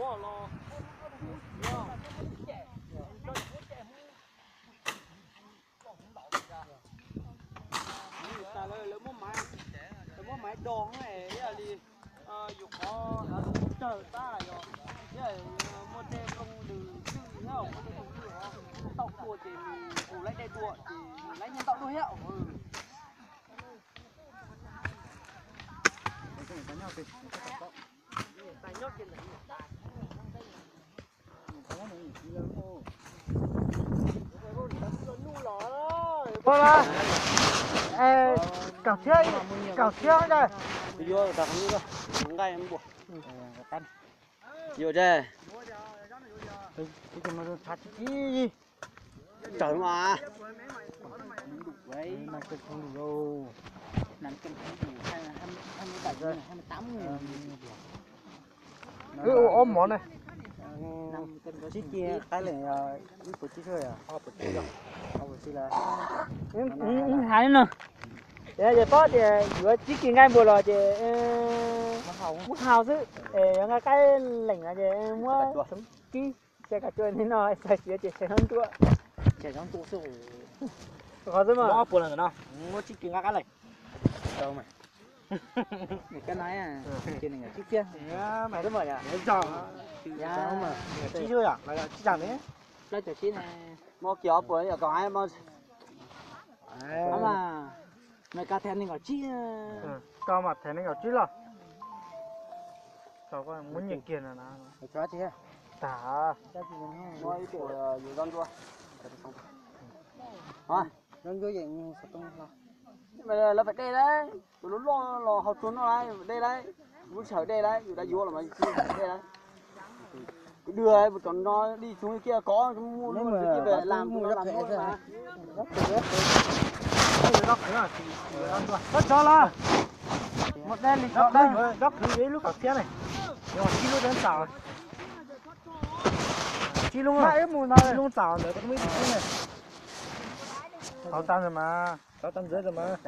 Lawv muab maiv, lawv muab maiv do, ib yam li yus qhov tsawg tab yog, ib yam muaj tej koog lwm lwj, muaj tej koog lwj tau kua ces nws mus laib dej dua ces laib nyiaj ntau dua thiab. Kaum txhiab, kaum txhiab ntag. Yuav tsawg mas. Wb ua ob mov ne. Tsib kis qaib leej, ib puas tsib xwb, ob puas tsib, ob puas tsib lawm. Hais no, yog paub tias yuav tsib kis nqaij npua los ces muab hau xwb, es yuav nqaij qaib leej no ces muab tsib, xya kaum cuaj ni no, xya siav ces xya hnub ntuj. Qhov xwb mas. Ob puas lawm no, muab tsib kis nqaij qaib leej. Tsib txiaj. Tsib xwb yom, tsib tag ne. Plaub caug tsib ne. Muab kiag ob puas yom, kom hais mas. Mas ka thev nees nkaum tsib. Koj mas thev nees nkaum tsib los. Muab nyiaj kiag no na. Tag. Lawv fais dej lawm, tus loj loj los haus tsuag noj lawm, dej lawm, lub sij hawm dej lawm, yus dab yuav los mas tsis dej lawm. Kuv dua mus tso no dij txoov kiag kov mus lam mus no lam mus na. Koj tsov los, mus dej li koj dab, dob khwv yuav ib lub kaum txhiab ne, yuav tsib lub txaus, tsib lub, tsib lub txaus ntawd koj twb muaj ib tug xwb ne. Tau tag ntawd mas, tau tag ntawd mas.